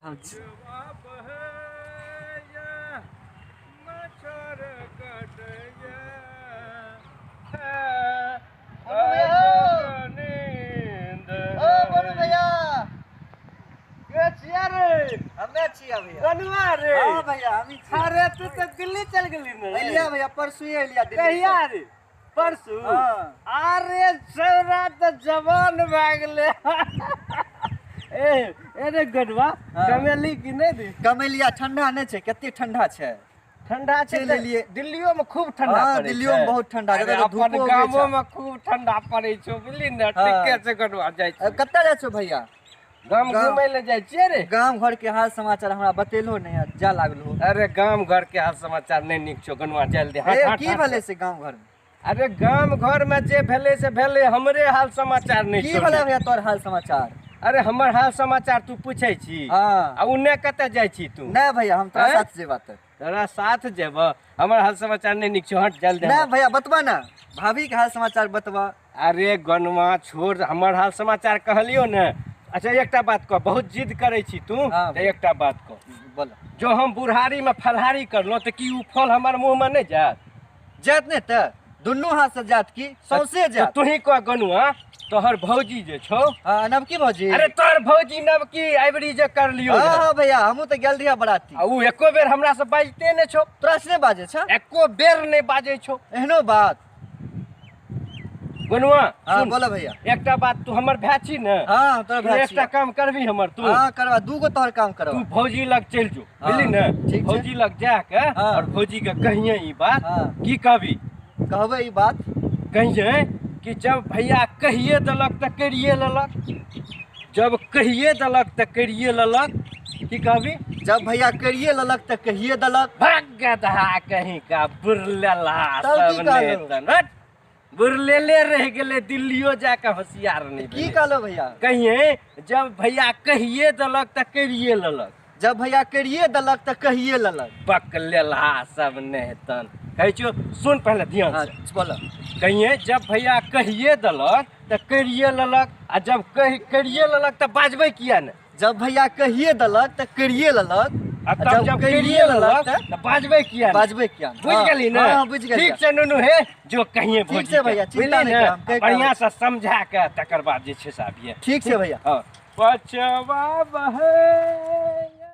हम ओ बोलू भैया। के छिया रे? हमे छिया भैया। गनुआ रे? हाँ भैया, हम ही छिया। अरे तू तो दिल्ली चल गेली ने? एलिया भैया, परसों ही एलिया दिल्ली से। कहिया रे? परसों? हाँ। अरे छौरा तऽ जवान भए गेलै। ए ए रे गनुआ, हाँ। कमेली की नहि दी? कमेलिया, ठंडा नहि छै? कते ठंडा छै। ठंडा छै। चलि तऽ एलियै। दिल्लियो में खूब ठंडा हाँ, पड़ै दिल्लियो में छै। बहुत ठंडा छै। अरे एतऽ अपन धूपो उगै गामो छै। में खूब ठंडा पड़ै छौ, बुझली ने? हाँ। ठीके छै गनुआ, जाइ छी। कतऽ जाइ छौ भैया? गाम गाम- घुमै लए जाइ छियै रे। गाम घर के हाल समाचार हमरा बतेलहो नहि आ जा लागलो। अरे गाम घर के हाल समाचार नहि नीक छौ गनुआ, जल्दी हट। ए, हट की हट। भेलै से गाम घर में? अरे गाम घर में जे भेलै से भेलै, हमरे हाल समाचार नहि की छौ भेलै नीक। भैया तोहर हाल समाचार? अरे हमर हाल समाचार तू पूछै छी? हाँ। आ उन्ने कतऽ जाइ छी तू? नहि भैया, हम तोरा आँय? साथ जेबा तऽ। तोरा साथ जेबह? हमर हाल समाचार नहि नीक छौ, हट जल्दी। नहि भैया, बतबा ने, भाभी के हाल समाचार बतबा। अरे गनुआ छोड़, हमर हाल समाचार कहलियौ ने। अच्छा एकटा बात कह, बहुत जिद करै छी तू। हाँ। तऽ एकटा बात कह। बोल। जो हम बुढ़ारी में फलहारी करलहुँ तऽ की ओ फल हमर मुँह में नहि जायत? जायत नहि तऽ दुनू हाथ से जायत की सौंसे तऽ जायत। तूही कह गनुआ, तोहर भौजी जे छौ। हाँ, नवकी भौजी। अरे तोहर भौजी नवकी अबरी जे करलियौ हाँ रहए। हाँ भैया, हमहूँ तऽ गेल रहियै बराती। आ उ एको बेर हमरा से बाजिते नहि छौ। तोरा से नहि बाजै छौ? एको बेर नहि बाजै छौ। एहनो बात? गनुआ। हाँ। सुन, बोलो भैया। एकटा बात, तू हमर भाय छी ने? हाँ, तोहर तू भाय एकटा छियौ। काम करबी हमर तू? हाँ करबा, दूगो तोहर काम करबा। तू भौजी लग चलि जो। हाँ, बुझली ने? ठीक छै। भौजी लग जा के हाँ। और भौजी के कहिए ई बात। हाँ। की कहबी? कहबै ई बात। कहिए कि जब भैया कहिए देलक तऽ करिए लेलक, जब कहिए देलक तऽ करिए लेलक। की कहबी? जब भैया करिए लेलक तऽ कहिए देलक। भाग गदहा कहीं का, बुरलेला। तब की सब कहलौ? नहि तन बुरलेले रहि गेलै, दिल्लियो जाके होशियार नहि की भेलै। कहलो भैया? कहिए जब भैया कहिए देलक तऽ करिए लेलक। जब भैया करिए देलक तऽ कहिए लेलक। बक लेलहा सब नहि तन कहै छियौ, सुन पहिले ध्यान हाँ से। बोलो। कहिए जब भैया कहिए देलक तऽ करिए लेलक, आ जब कहि करिए लेलक तऽ बाजबै किया ने? जब भैया कहिए देलक तऽ करिए लेलक, आ तब जब करिए लेलक तऽ बाजबै किया ने? बाजबै किया ने? बुझि गेली ने? हाँ, बुझि गेलियै। ठीक छै नुनू, हे जो कहिए ठीक भौजी छै भैया, के, चिंता बुझली नहि ने? कर, हम कहि के बढ़िआँ आबै। से समझा के तकर बाद जे छै से आबिहे। ठीक छै भैया। हाँ पछवा बहैया।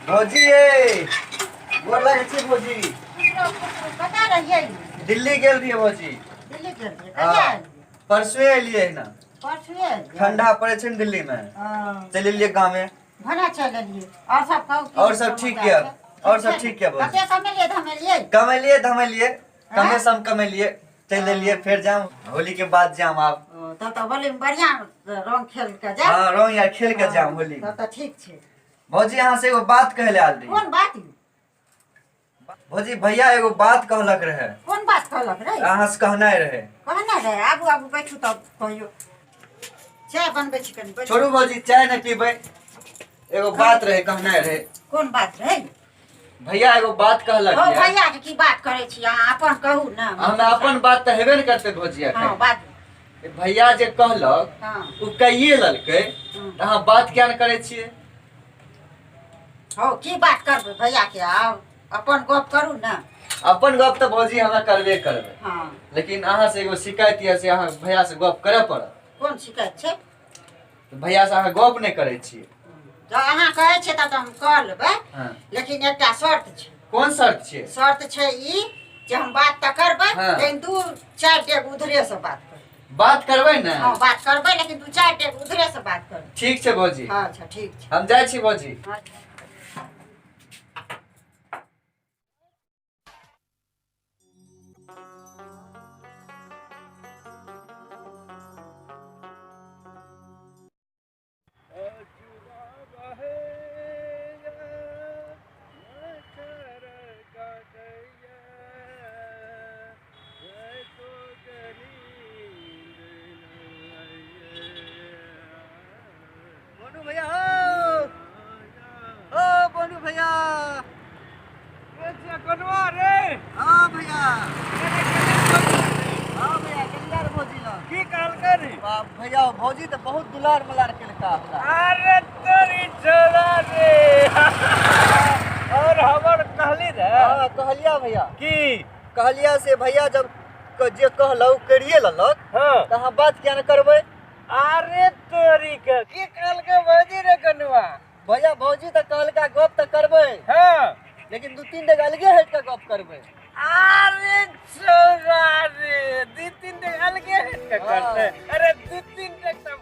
भौजी ये, गोर लागै छी भौजी। कतऽ रहियै? दिल्ली गेल रहियै भौजी। दिल्ली गेल रहियै? हाँ। कहिया एलियै? परसुए एलियै ना। परसुए एलियै? ठंडा पड़ै छै ने दिल्ली में। हाँ। चलि एलियै गामे। भने चलि एलियै। आओर सब कहू की आओर सब ठीक समाचार यऽ। छै? आओर सब ठीक यऽ भौजी। कते कमेलियै धमेलियै? कमेलियै धमेलियै, कमे आँय? सम कमेलियै, चलि एलियै। फेर जाम होली के बाद जाम आब। ओ, तब तऽ होली मे बढ़िआँ रंग खेल के जायब। हाँ, रंग यार खेल के जाम होली में। तब तऽ ठीक छै। भौजी, अहाँ से एगो बात कहै लए आयल रही। कोन बात? भौजी, भैया एगो बात कहलक रहे। कोन बात कहलक रे? अहाँ से कहनाइ रहे। कहने रहे? आबू आबू, बैठू तब कहियौ। चाय बनबै छी, कनि बैठू। छोड़ू भौजी, चाय नहि पीबै, एगो बात रहे कहनाइ रहे। कोन बात रहे? भैया एगो बात कहलक ओ यऽ। भैया के की बात करै छी, अहाँ अपन कहू ने। हमरा अपन बात तऽ हेबे ने करतै भौजी। हाँ एखन बात। भैया जे कहलक हाँ ओ कहिए लेलकै। हम्म। तऽ अहाँ बात किया ने करै छियै? हौ, की बात करबै भैया के? आब अपन गप करू ने। अपन गप तऽ भौजी हमरा करबे करबै। हाँ। लेकिन अहाँ से एगो शिकायत यऽ, से अहाँ भैया से गप करय पड़त। कोन शिकायत छै? तऽ भैया से अहाँ गप नहि करै छियै। जँ अहाँ कहै छियै तब तऽ हम कऽ लेबै। हाँ। लेकिन एकटा शर्त छै। कोन शर्त छियै? शर्त छै ई जे हम बात तऽ करबै, हाँ। लेकिन दू चारि डेग उधरे से बात करबै। बात करबै ने? हाँ, बात करबै, लेकिन दू चारि डेग उधरे से बात करबै। ठीक छै भौजी। अच्छा ठीक छै। हम जाइ छी भौजी। हाँ। करी। बाप भैया भौजी तऽ बहुत दुलार मलार केलका हमरा। अरे तोरी छोरा रे। और हमर कहली रे। हाँ कहलिया भैया। की कहलिया से भैया जब जे कहलौ करिए लेलक। हाँ तऽ अहाँ बात किया ने करबै। अरे तोरी के की कहलकै भौजी रे कनुआ? भैया भौजी तऽ कहलका गप तऽ करबै। हाँ लेकिन 2-3 डेग अलगे हटि कऽ गप करबै। अरे छोरा रे 2-3 डेग अलगे हटि कऽ करतै। अरे 2-3 डेग तऽ